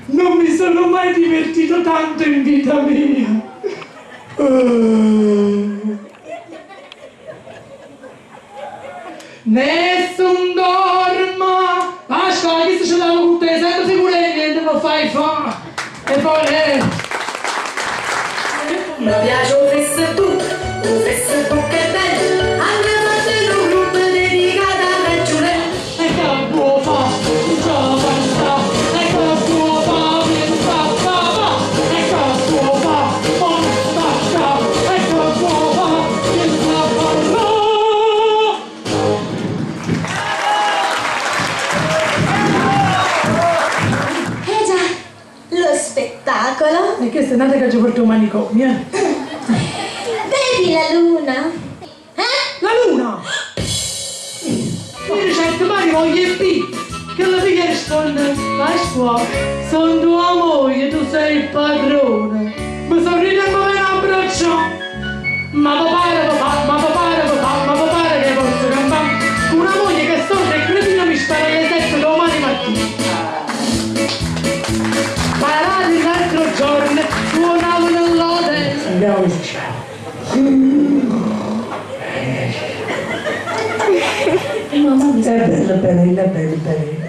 Non mi sono mai divertito tanto in vita mia. Nessun dorma. Pasqua, che se ce l'hanno con te, sempre figure e niente mi fai fa. E poi Mi piace 'o fess tu, 'o fess tu che bello, hanno fatto nu gruppo dedicato a Raggiulè. E che vuò fa? Già pensà, e che vuò fa? Pensa papà, e che vuò fa? Mo sta ccà, e che vuò fa? Piensa parlà. Eh già, lo spettacolo. E chesta è n'ata ca ce porta 'o manicomio, eh. Vedi la luna? Eh? La luna! Io dicette, Mari voglio 'e pizze. Chella figlia risponde, Pasquà, sono tua moglie, tu sei il padrone. Mi sorride e mi viene a abbraccià. Ma papà era papà, ma papà era papà, ma papà era che posso campà. Con una moglie che è sorda e cretina mi spara alle 7 domani mattina. Parati l'altro giorno, suonavo nell'hotel. Sentiamo che succede. È bello, bello, bello, bello.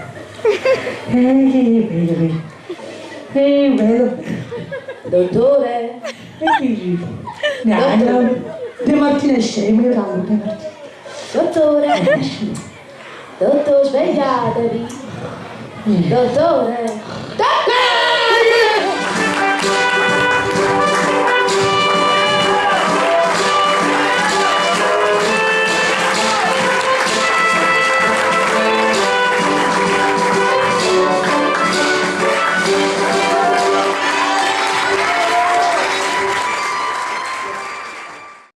Bello, bello. Bello. Dottore? E che dici? No, no. De Martina è scemo, io la De Martina. Dottore? Dottore, svegliatevi. Dottore? Dottore!